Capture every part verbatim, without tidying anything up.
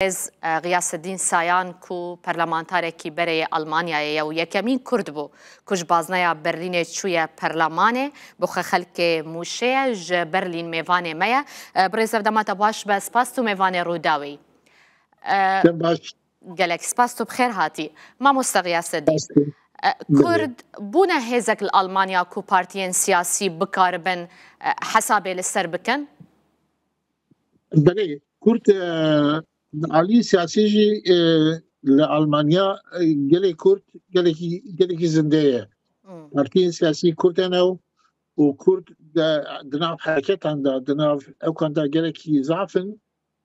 Ez, e, Xiyaseddîn Sayan ku perlemantarekî berê yê Almanyayê ye û yekemîn Kurd bû ku ji bazneya Berlînê çûye perlemanê, bi xwe xelkê Mûşê ye, ji Berlîn mêvanê me ye. E, birêz Evdema te baş be, spas tu mêvanê Rûdawê yî. E, Te baş. Gelek spas tu bi xêr hatî. Mamoste Xiyaseddîn. Spas tu. E, Belê. Kurd bûne hêzek li Almanya ku partiyên siyasî bikaribin, e, hesabê li ser bikin? Belê, Kurd, e, di alî siyasî jî, e, li Almanya, e, gelê Kurd gelekî, gelekî zindê ye. Hmm. Partiyên siyasî Kurd hene û, û Kurd de, di nav hereketan de, di nav ewkan de gelekî zaf in.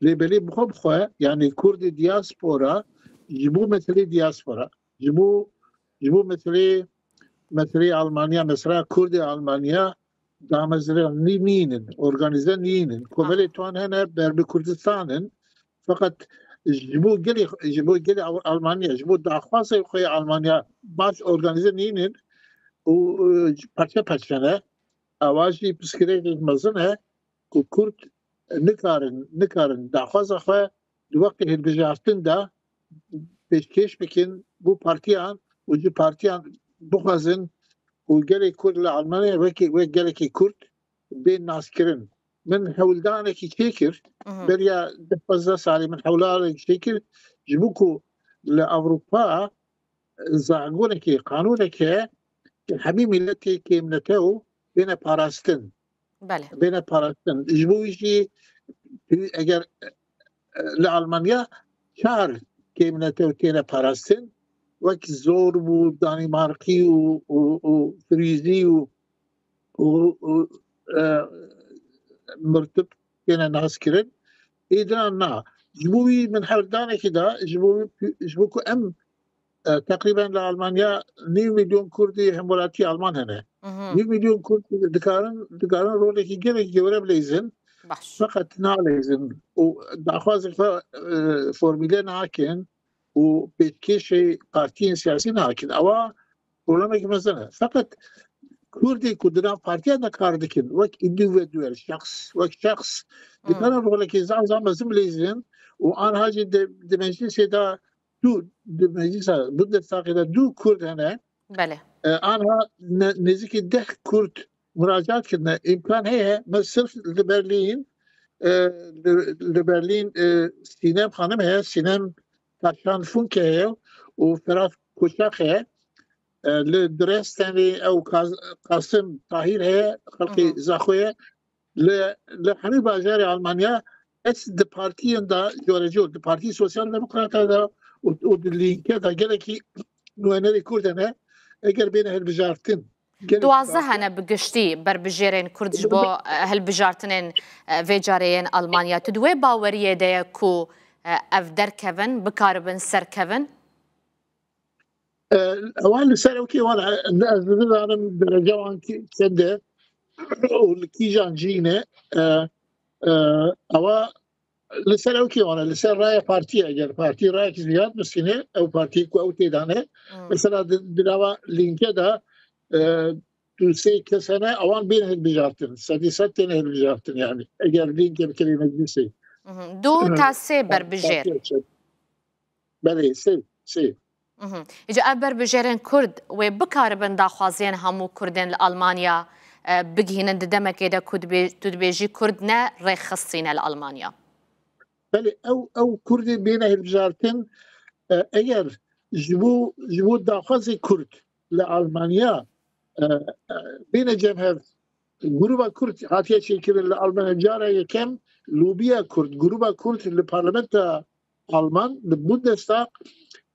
Lê belê bi xwe bi xwe, yanî Kurdê diaspora, ji bo meselê diaspora, ji bo, ji bo meselê, meselê Almanya, mesela Kurdê Almanya, damezrandî nînin, organîze nînin. Komelê tuan hene, ber bi Kurdistan in. Feqet ji bo gelê, ji bo gelê Al-, Almanya, ji bo daxwazê xwe yê Almanya baş organîze nînin û, e, parçe parçe ne. Ewa jî pirsgirêkek mezin e ku Kurd nikarin, nikarin daxwaza xwe di wextê hilbijartin de pêşkêş bikin bo partiyan û ji partiyan bixwazin ku gelê Kurd li Almanya wekî, wek gelekî Kurd bên naskirin. Min hewldanekî çêkir, Mhm. beriya deh pazdeh salî min hewldanekî çêkir, ji bo ku li Ewropa zagonekê, qanûnekê hemî miletê kêmnete û bêne parastin. Belê. Bêne parastin. Ji bo wî jî eger, e, li Almanya çar kêmnete û têne parastin, wek Zorb û Danîmarkî û, û, û Frîzî û, û, û, e, Mirtib têne naskirin. Êdî na. Ji bo wî min hewldanekî da, ji bo, ji bo ku em, e, teqrîben li Almanya nîv milyon Kurdî hemwelatî Alman hene. Mhm. Nîv milyon Kurd dikarin, dikarin rolekî gelek gewre bileyzin. Baş. Feqet naleyzin û daxwazê xwe, e, formîle nakin û pêşkêşê partiyên siyasî nakin. Ewa problemekî mezin e. Feqet Kurdê ku di nav partiyan de kar dikin, wek individual, şexs, wek şexs, Hmm. dikare rolekî zaf zaf mezin bileyzin û anha jî di, di meclisê de du, di meclisa Bundestagê de du Kurd hene. Belê. E, anha ne-, nêzîkî deh Kurd muracaat kirine. Îmkan heye, me sirf li Berlîn, e, li, li Berlîn, e, Sînem Xanim heye, Sînem Taşan Funke heye û Ferhat Koçak heye. E, li Dresdenê ew Kaz-, Qasim Tahîr heye, xelkê Hı hı. Zaxo ye. Li, li hemî bajarê Almanya ez di partiyên de corecor, di Partî Sosyal Demokrata de û, û di Lînke de gelekî nûnerê Kurd hene, eger bêne hilbijartin. Gelekî Duwazdeh partiya hene bi giştî berbijêrên Kurd ji bo, e, hilbijartinên, e, vê carê yên Almanya. Tu di wê baweriyê de ye ku, e, ev derkevin, bikaribin serkevin? E, ewan li ser ew kê wan, e, ez nizanim derece wan kî çend e û li kîjan cî ne. E, e, ewa li ser ew kê wan e, li ser raya partî ye. Eger partî rayekî ziyad bisîne, ew partî ku ew tê de ne. Hmm. Mesela di, di nava Lînke de, e, du sê kes hene, ewan bên hilbijartin. Sedî sed tên hilbijartin yani. Eger Lînke bikirî meclisê. Mhm. Du ta sê berbijêr. Belê, sê, sê. Mhm. Îca ev berbijêrên Kurd wê bikaribin daxwaziyên hemû Kurdên li Almanya, e, bigihînin di demekê de ku dibê-, tu dibêjî Kurd ne rêxistî ne li Almanya. Belê, ew, ew Kurdê bêne hilbijartin, e, eger ji bo, ji bo daxwazê Kurd li Almanya, e, e, bêne cem hev, grûba Kurd hatiye çêkirin li Almanya cara yekem, lobiya Kurd, grûba Kurd li parlamenta Alman, li Bundestag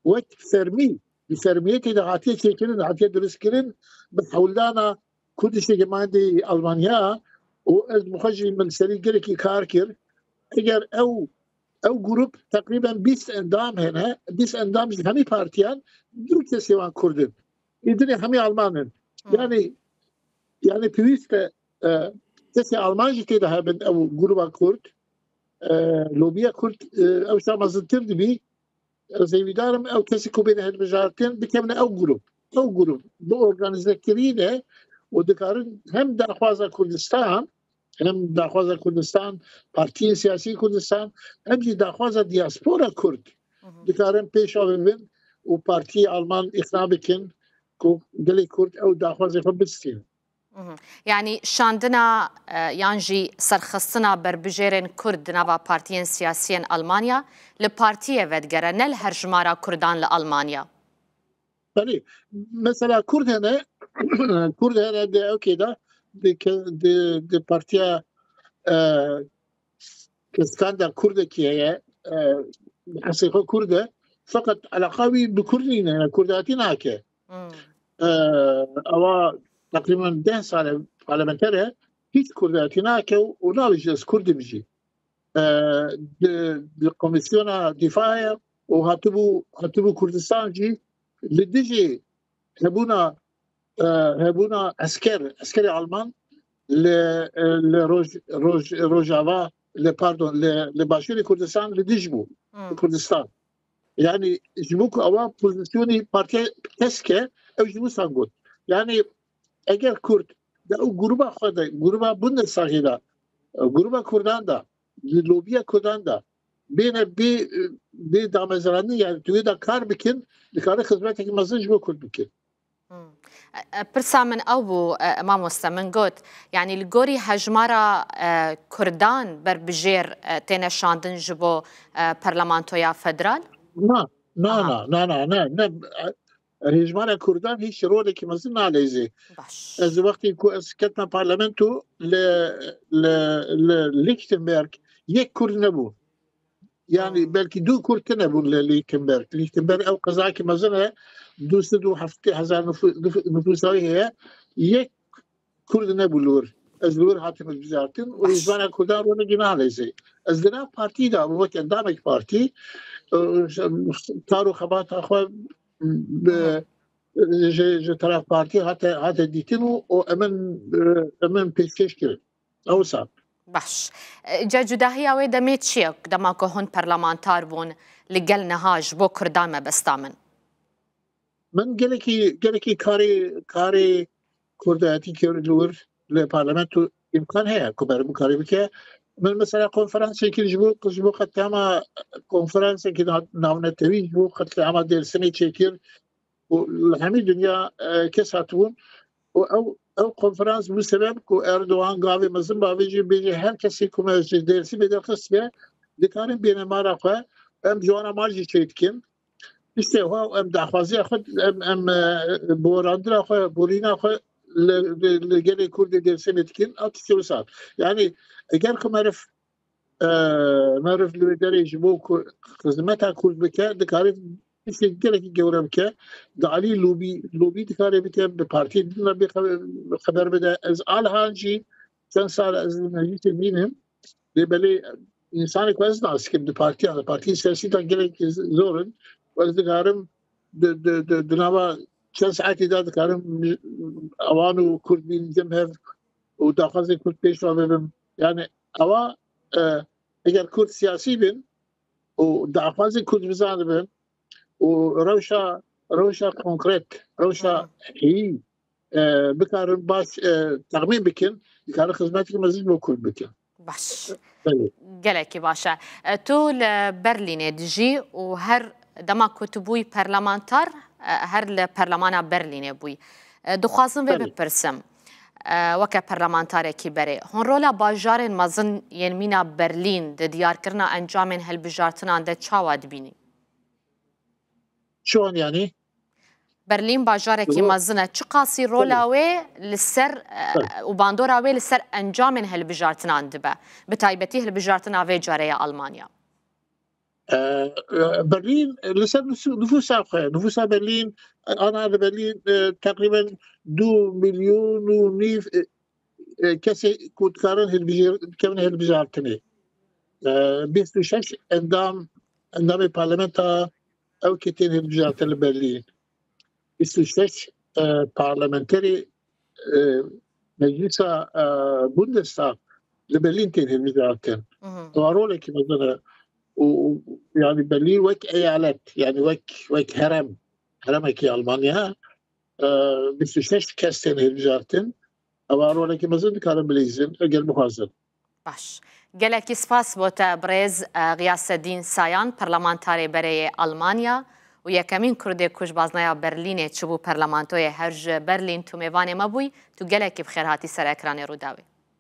wek fermî, bi fermiyetê de hatiye çêkirin, hatiye dirustkirin, bi hewldana Kurdistan Gemeindê Almanya û ez bi xwe jî min serî gelekî kar kir. Eger ew, ew grup teqrîben bîst endam hene, bîst endam ji hemî partiyan, du kesê wan Kurd in. Ê dinê hemî Alman in. Hmm. Yani, yani pêwîst e, e, kesê Alman jî tê de hebin ew gruba Kurd. E, lobiya Kurd, e, ew şa mezintir dibî. Ez hêvîdar im ew kesê ku bêne hilbijartin bikevine ew grup. Ew grup bi organîzekirî ne û dikarin hem daxwaza Kurdistan Hem daxwaza Kurdistan, partiyên siyasî Kurdistan, hem jî daxwaza diaspora Kurd dikarin pêşa bibin û partiyê Alman îqna bikin ku gelê Kurd ew daxwazê xwe bistînin. Yanî şandina e, yan jî serxistina berbijêrên Kurd di nava partiyên siyasiyên Almanya li partiyê vedigere, ne li herjimara Kurdan li Almanya. Belê, mesela Kurd hene, Kurd hene di ewkê de di, di, di partiya e, keskan de Kurdekî heye, e, hesê xwe Kurd e, feqet eleqa wî bi Kurd nîne, yani Kurdatî nake. Hmm. E, ewa teqrîben deh sale parlamenter e, hiç Kurdatî nake û nabêje ez Kurd im jî. E, di, di Komîsyona Dîfa ye û hatibû, hatibû Kurdistan jî li dijî hebûna, e, hebûna esker, eskerê Alman li, e, li Roj, Roj, Rojava, li, pardon, li, li Başûrê Kurdistan li dij bû. Hmm. Kurdistan. Yani ji bo ku ewa pozisyonê partiya kesk e, ew ji wisa got. Yani eger Kurd de ew gruba xwe de, gruba Bundestagê de, e, gruba Kurdan de, di lobiya Kurdan de bêne bê, bê damezrandin, yani tu wê de kar bikin, dikare xizmetekî mezin ji bo Kurd bikin. Pirsa min ew bû, mamoste, min got, yanî li gorî hejmara Kurdan berbijêr têne şandin ji bo Parlamentoya Federal? Na, na, na, na, na, ne, ne. Hejmara Kurdan hiç rolekî mezin naleyzê. Baş. Ez wextê ku ez ketme parlamento li, li, li Lichtenberg yek Kurd nebû. Yani belkî du Kurd tine bûn li Lichtenberg. Lichtenberg ew qezakî mezin e, du sed û heftê hezar nüfusa wî heye. Yek Kurd nebû li wir. Ez li wir hatim hilbijartin û hêzmana Kurdan ronegî naleyzê. Ez di nav partî de wek endamek partî, e, kar û xebata xwe bi, ji, ji teref partî hate, hate dîtin û, û emin, e, emin pêşkêş kirin. Ewsa. Baş. Ca cudahiya wê demê çi ye, dema ku hûn parlamentar bûn li gel niha ji bo Kurdan mebesta min? Min gelekî, gelekî karê, karê Kurdayetî kir li wir li parlamento îmkan heye ku berim karê bike. Min mesela konferansê kir ji bo, ji bo qetlîama konferansekî navnetewî ji bo qetlîama Dêrsimê çêkir. û li hemî dinya, e, kes hatibûn û ew, ew konferans bû sebeb ku Erdogan gavê mezin bavêjî bêjî her kesî ku me ji Dêrsimê derxist be, dikarin bêne mala xwe, em ji wana mal jî çêdikin. Îşte wa em daxwaziya xwe, em, em, e, borandina xwe, borîna xwe li, li, li gelê Kurdê Dêrsimê dikin, a tiştê wisa. Yani eger ku meriv e, meriv li wê derê ji bo ku xizmeta Kurd bike, dikare tiştê gelekî gewre bike. Di alî lobî, lobî dikare bike, bi partiyê din re bê xeber bide. Ez alhan jî çend sal ez li meclîsê nînim. Lê belê însanê ku ez nas dikim di partiyan, di partiyên siyasî de gelekî zor in. Û ez dikarim di, di, di, di nava çend saetî de dikarim ewan û Kurd bînim cem hev û daxwazê Kurd pêş ve bibim. Yani ewa, e, eger Kurd siyasî bin û daxwazê Kurd bizanibin û rewşa, rewşa konkret, rewşa heyî, e, bikarin baş, e, texmîn bikin, dikarin xizmetekî mezin bo Kurd bikin. Baş. Belê. Gelekî baş e. E, tu li Berlînê dijî û her dema ku tu bûyî parlamentar, e, her li Perlemana Berlînê bûyî. E, dixwazim vê Belê. bipirsim. E, weke parlamentarekî berê. Hûn rola bajarên mezin yên mîna Berlîn di diyarkirina encamên hilbijartinan de çawa dibînî? Çi wan yanî? Berlîn bajarekî Ro- mezin e. Çiqasî rola wê li ser, e, Tabii. û bandora wê li ser encamên hilbijartinan dibe? Bi taybetî hilbijartina vê carê ya Almanya. E, e, Berlîn, e, li ser nüfus-, nüfusa xwe, nüfusa Berlîn, e, ana li Berlîn, e, teqrîben du milyon û nîv, e, e, kesê ku dikarin hilbijêr-, bikevin hilbijartinê. E, bîst û şeş endam, endamê parlamenta ew kê tên hilbijartin li Berlîn. Bîst û şeş, e, parlamenterê, e, meclisa, e, Bundestag li Berlîn tên hilbijartin. Hı hı. Ewa rolekî mezin e. Û, û, yani Berlîn wek eyalet, yani wek, wek herem, heremekî Almanya, e, bîst û şeş kes tên hilbijartin. Ewa rolekî mezin dikarin bileyzin eger bixwazin. Baş. Gelekî spas bo te birêz e, Xiyaseddîn Sayan, parlamentarê berê yê Almanya û yekemîn Kurdê ku ji baznaya Berlînê çûbû parlamentoyê, her ji Berlîn tu mêvanê me bûyî, tu gelekî bi xêr hatî ser ekranê Rûdawê.